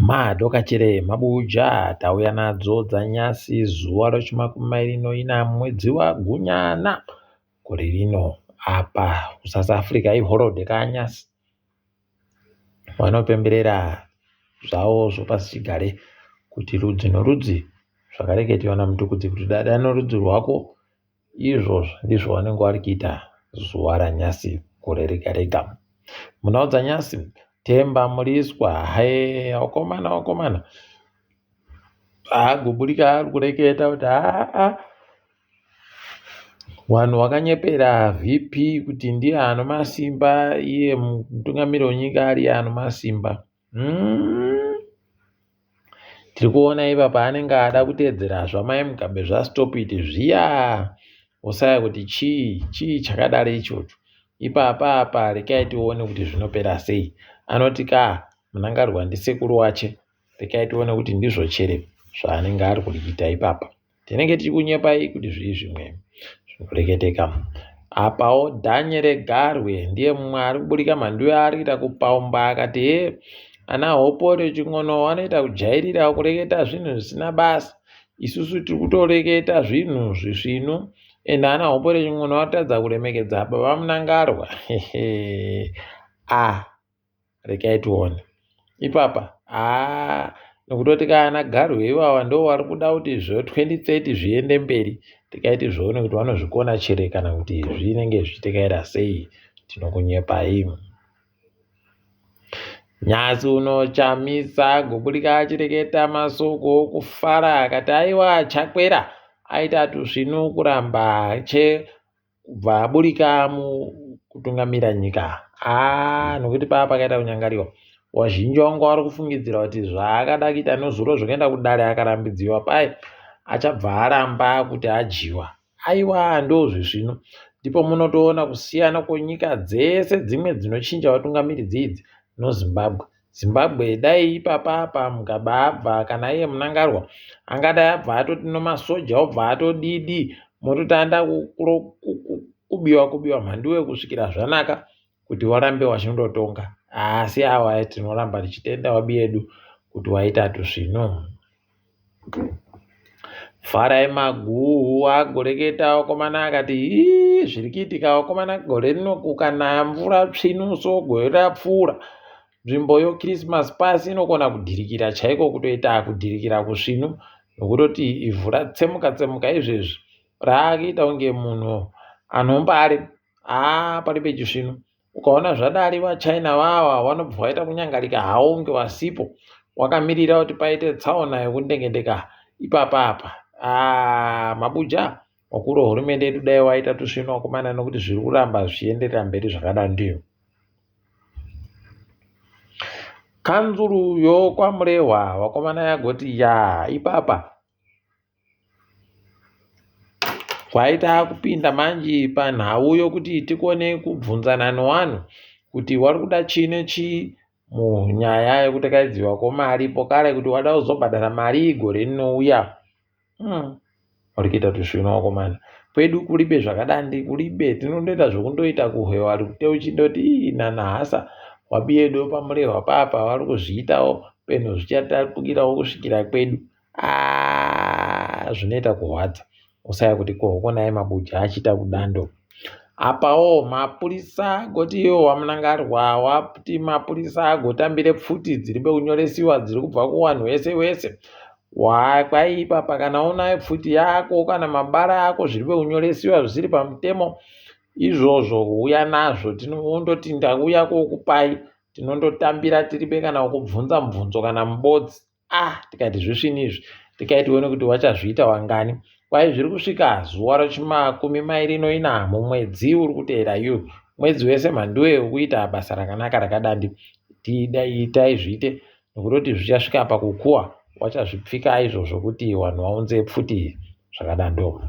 Madokachere mabuja tauya nadzo dzanyasi zuva rechimakumi mairi noina mwedzi waGunyana gore rino. Apa kuSouth Africa iholodhe kanyasi. Vanopemberera zvavo zvopasichigare kuti rudzi norudzi zvakareketiwa naMutukudzi kuti dada norudzi rwako Izvozvo ndizvo vanenge vari kuita zuva ranyasi gore rega rega. Munhau dzanyasi, Themba Mliswa, haye vakomana vakomana, agoburika ari kureketa kuti haa vanhu vakanyepera VP kuti ndiye anomasimba iye mutungamiri wenyika ariye anomasimba. Hmm. Tiri kuona ipapa anenge ada kuteedzera zvamai Mugabe zvastop it zviya osaya kuti chii chii chakadaro ichocho ipapa apa rekai tione kuti zvinopera sei anoti ka Mnangarwa ndisekuru wache rekai tione kuti ndizvo chere zvaanenge ari kuita ipapa Tinenge tichikunyepai kuti zvii zvimwe zvinoreketeka. Apawo Daniel Garwe ndiye mumwe ari kuburika mhanduwe ari kuita kupaumba akati he ana Hopore Chin'ono vanoita kujairira kureketa zvinhu zvisina basa isusu tiri kutoreketa zvinhu zvisvinu ende ana Hopore Chin'ono vatadza kuremekedza baba Mnangarwa ah regai tione ipapa haa nokutoti kana garwe ivava ndo vari kuda kuti zvo 2030 zviende mberi tikaiti zvione kuti vanozvikona chere kana kuti zvinenge zvichitekaira sei tinokunyepai nyasi unochamisa goburika achireketa masoko okufara akati aiwa chakwera aita tusvinu kuramba che kubva aburika mukutungamira nyika haa nokuti paa pakaita kunyangariwa wazhinji wanga wari kufungidzira kuti zvaakada kuita nozuro zvekuenda kudare akarambidziwa paye achabva aramba kuti adyiwa aiwa ndozvisvino ndipo munotoona kusiyana kwenyika dzese dzimwe dzinochinja vatungamiri dziidzi nozimbabwe Zimbabwe dai ipapa apa Mugabe abva kana iye Mnangarwa angadai abva atoti nomasoja obva atodidi mototanda kubiwa kubiwa mhanduwe kusvikira zvanaka kuti warambe wachindotonga asi awa tinoramba tichitenda wabi yedu kuti waita tusvinu. Farai Maguhu agoreketa vakomana akati hii zviri kuitika vakomana gore rino kukanaya mvura tsvinu so gore rapfuura nzvimbo yochristmas pasi inokona kudhirikira chaiko kutoita kudhirikira kusvinu nokutoti ivhu ratsemuka tsemuka izvezvi raakuita kunge munhu anombare haa pari pechisvinu Ukaona zvadari vaChina vawa vanobva vaita kunyangarika hawo kunge wasipo wakamirira kuti paite tsaona yekundengendeka ipapa apa. Haa mabuja wakuru wehurumende yedu dai waita tusvinu wakomana nokuti zviri kuramba zvichienderera mberi zvakadandiro. Kanzuru yokwaMurehwa vakomana yagoti yaa ipapa Kwaita kupinda manji panhau yokuti tikone kubvunzana newanhu kuti wari kuda chii nechii munyaya yekutakaidziwa kwemari pokare kuti wada kuzobhadhara mari gore rinouya. Hmm. Uri kuita kuti zvino wakomana. Kwedu kuribe zvakadandi kuribe tinondoita zvekundoita kuhwewa rute uchindoti ii nanahasa wabiyedu pamurehwa papa vari kuzviitawo penhu zvichatapukirawo kusvikira kwedu. Ah, zvinoita kurwadza usaya kuti ko naye mabuja achiita kudando apawo mapurisa agoti iwo wamunangarwa wati mapurisa agotambire pfuti dziri pekunyoresiwa dziri kubva kuwanhu wese wese kwaipa pakana unayo pfuti yako kana mabara ako zviri pekunyoresiwa zvisiri pamutemo izvozvo huya nazvo tinondoti ndauya kokupai tinondotambira tiribe kana kukubvunza mubvunzo kana mubodzi ah tikati zvisvini izvi tikai tione kuti wachazviita wangani kwai zviri kusvika zuva rechimakumi mairi noina mumwedzi uri kuteera yu mwedzi wese mhanduwe ukuita basa rakanaka rakadandi itai zviite nokutoti zvichasvika pakukuwa wachazvipfika izvozvo kuti vanhu vaunze pfuti zvakadando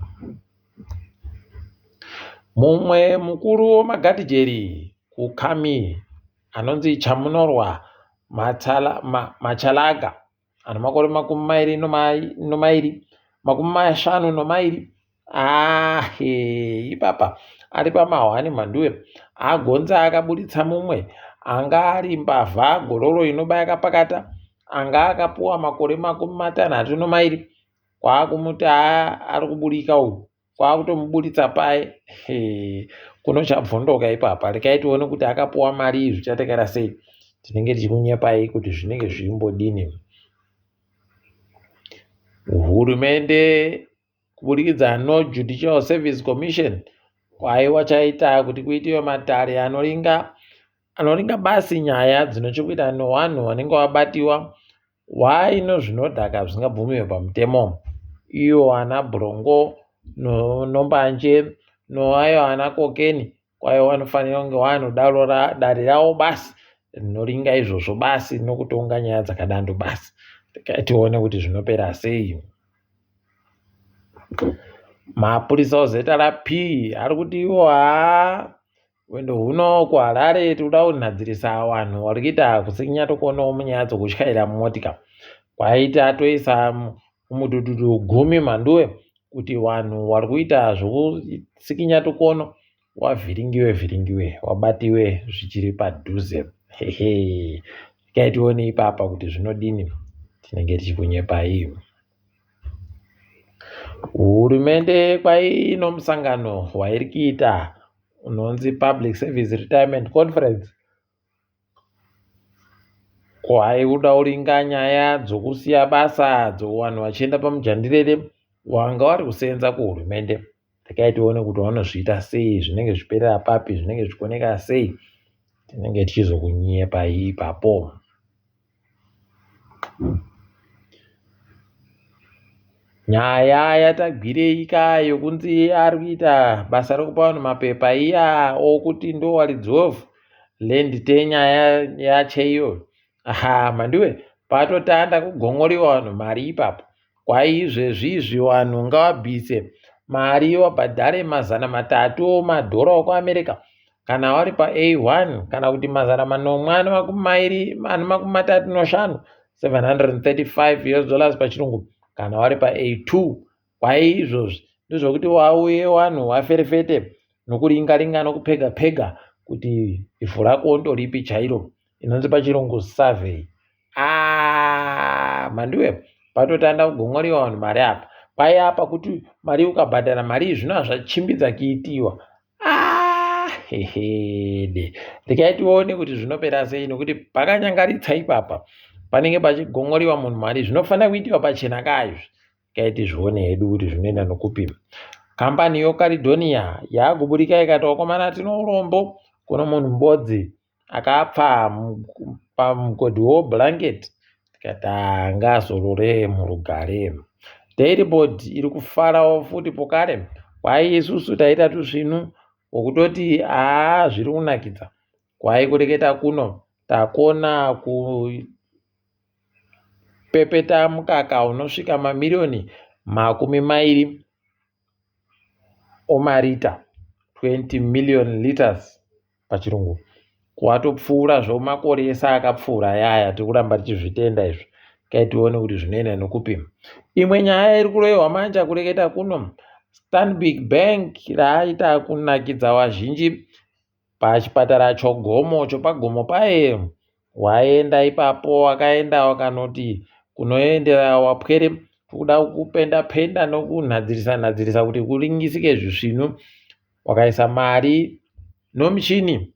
mumwe mukuru wemagadhijeri kukami anonzi Chamunorwa Matsala, Ma, Machalaga ane makore 25 52 ahe ipapa ari pamahwani mhanduwe agonza akaburitsa mumwe anga ari mbavha gororo inobaya kapakata anga akapuwa makore 32 kwakumuti haa ari kuburika uyu kwakutomuburitsa paye kunochabvondoka ipapa. Rekai tione kuti akapuwa mari iyi zvichatekera sei. Tinenge tichikunyepai kuti zvinenge zvichimbodini. Hurumende kuburikidza noJudicial Service Commission kwaiwa chaita kuti kuitiwe matare anoringa anoringa basi nyaya dzinochekuita nevanhu vanenge vabatiwa waino zvinodhaka zvisingabvumiwe pamutemo. Iyo ana bhurongo nombanje noayo ana kokeni kwaiwa vanofanira kunge vanodaro dare ravo basi rinoringa izvozvo basi nokutonga nyaya dzakadando basi. Regai tione kuti zvinopera sei. Mapurisa oZRP ari kuti iwo haa rwendo rwuno kuHarare tiri kuda kunhadzirisa vanhu vari kuita kusinyatokonawo munyaya dzokutyaira motika. Kwaita toisa mudhudhudhu gumi mhanduwe kuti vanhu vari kuita zvokusikinyatokono wavhiringiwe vhiringiwe wabatiwe zvichiri padhuze. Hehe. Regai tione ipapa kuti zvinodini. Tinenge tichikunyepai. Hurumende kwaino musangano wairi kuita unonzi Public Service Retirement Conference kwaiuda kuringa nyaya dzokusiya basa dzovanhu vachienda pamujandirere wanga vari kusenza kuhurumende. Regai tione kuti vanozviita sei, zvinenge zvichiperera papi, zvinenge zvichioneka sei. Tinenge tichizokunyepai ipapo. Nyaya yaTagwirei ka yokunzi ari kuita basa rekupa vanhu mapepa iya okuti ndowaridzi land tenure yacho iyoyo. Aha mhanduwe patotanda kugong'oriwa vanhu mari ipapo. Kwai izvezvi izvi vanhu ngavabvise mari vabhadhare 300 madhora okuAmerica kana vari paA1 kana kuti 735 $735 US pachirungu kana vari paA2. Kwai izvozvi ndezvokuti vauye vanhu vaferefete nokuringa ringa nokupega pega kuti ivhu rako ndoripi chairo inonzi pachirungu survey. Aaah mhanduwe patotanda kugong'oriwa vanhu mari apa. Kwai apa kuti mari ukabhadhara mari iyi zvino zvachimbidza kuitiwa. Aaah hehede. Regai tione kuti zvinopera sei nokuti pakanyangaritsa ipapa panenge pachigong'oriwa munhu mari zvinofanira kuitiwa pachena ka izvi. Regai tizvione hedu kuti zvinoenda nokupi. Kambani yoCaledonia yakuburika ikati vakomana tine urombo kuno munhu mbodzi akapfa pamugodhi woBlanket tikati ngaazorore murugare. Dairibord iri kufarawo futi pokare kwai isusu taita tusvinu wokutoti haa zviri kunakidza. Kwai kureketa kuno takona kupepeta mukaka unosvika mamiriyoni 20 omarita 20 million liters pachirungu. Kwatopfuura zvomakore ese akapfuura ayaya tiri kuramba tichizvitenda izvi. Regai tione kuti zvinoenda nokupi. Imwe nyaya iri kurohwa manja kureketa kuno Stanbic Bank raita kunakidza vazhinji pachipatara chogomo chopagomo paye. Waenda ipapo wakaenda wakanoti kunoendera wapwere kuda kupenda penda nokunhadzirisa nhadzirisa kuti kuringisike zvisvinu. Wakaisa mari nomuchini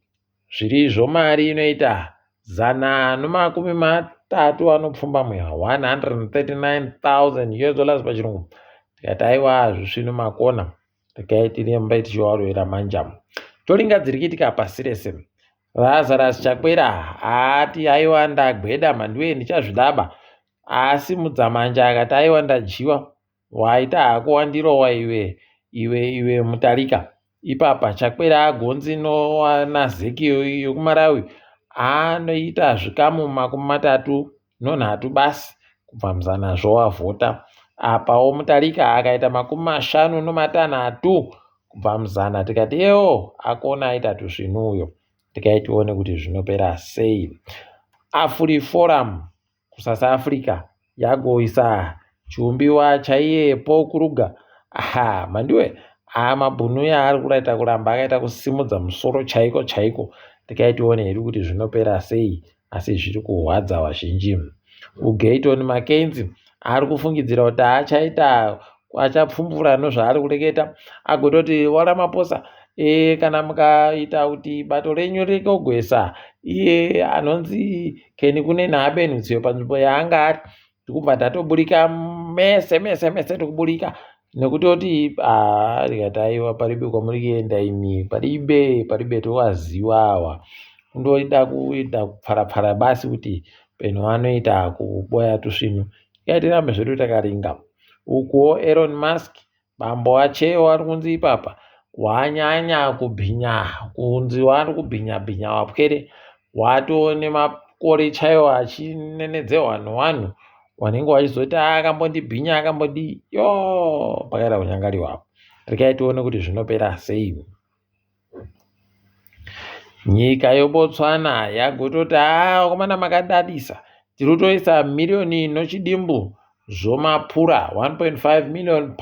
zvirizvo mari inoita 138 $139,000 US dollars pachirungu. Tikati aiwa zvisvinu makona. Regai tirambe tichivarovera manja. Toringa dziri kuitika pasi rese. Lazarus Chakwera ati aiwa ndagweda mhanduwe ndichazvidaba. Asimudza manja akati aiwa ndadyiwa. Waita hako wandirowa iwe iwe iwe Mutarika. Ipapa Chakwera agonzi naZeki yokuMarawi anoita zvikamu 33 basi kubva muzana zvowavhota. Apawo Mutarika akaita 56 kubva muzana tikati ewo akona aita tusvinu uyo. Regai tione kuti zvinopera sei. AfriForum kuSouth Africa yagoisa chiumbiwa chaiye Paul Kruger. Aha mhanduwe haa mabhunu yaari kuraita kuramba akaita kusimudza musoro chaiko chaiko. Regai tione hedu kuti zvinopera sei asi zviri kurwadza vazhinji. Ugayton McKenzie ari kufungidzira kuti achaita achapfumbura nozvaari kureketa agototi waRamaphosa e, kana mukaita kuti bato renyu rikogwesa iye anonzi Kenny Kunene abenhutsiwe panzvimbo yaanga ari tikubva tatoburika mese mese mese tikuburika nekutoti ah, ndikati aiwa paribe kwamuri kuenda imi paribe paribe towaziwa awa kundoida kuita kupfarapfara basi kuti penhu anoita kuboya tusvinu tikati zvedu takaringa ukuwo Elon Musk bambo wacheyo wari kunzi ipapa wanyanya kubhinya kunzi wari kubhinya bhinya wapwere watone makore chaiwo achinenedzehwa nevanhu wanenge wachizoti akambondibhinya akambodii yo pakaita kunyangariwa apo rekai tione kuti zvinopera sei nyika yoBotswana yagototi haa vakomana makadadisa tiri kutoisa miriyoni nochidimbu zvomapura 1.5 million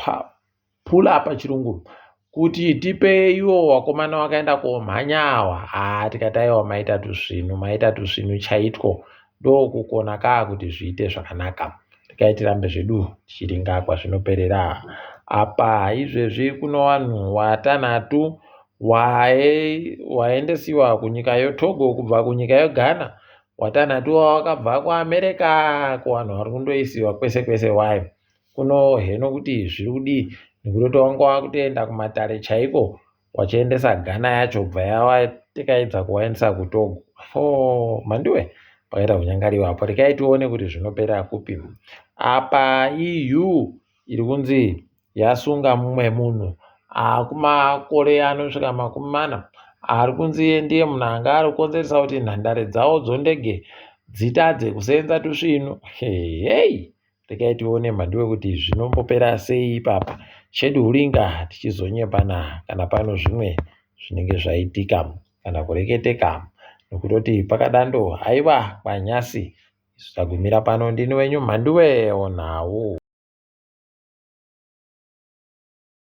pula pachirungu kuti tipe iwo vakomana vakaenda komhanya awa haa tikati aiwa maita tusvinu maita tusvinu chaitwo ndokukona kaa kuti zviite zvakanaka rekai tirambe zvedu tichiringa kwazvinoperera apa izvezvi kuno vanhu watanhatu waendesiwa kunyika yoTogo kubva kunyika yeGhana watanhatu wakabva kuAmerica kuvanhu vari kundoisiwa kwese kwese wayo kuno heno kuti zviri kudii nekutoti wanga wakutoenda kumatare chaiko wachiendesa Ghana yacho bva yavatikaidza kuvaendesa kuTogo o mandiwe pakaita kunyangariwa apo rekai tione kuti zvinopera kupi apa EU iri kunzi yasunga mumwe munhu akumakore anosvika 40 ari kunzi ndiye munhu anga ari kukonzeresa kuti nhandare dzavo dzondege dzitadze kusenza tusvinu hei rekai tione mhandiwe kuti zvinombopera sei ipapa chedu huringa tichizonyepana kana pano zvimwe zvinenge zvaitika kana kureketeka nokutoti pakadando haiwa kwanyasi tagumira pano ndini wenyu mhandiwe onhau.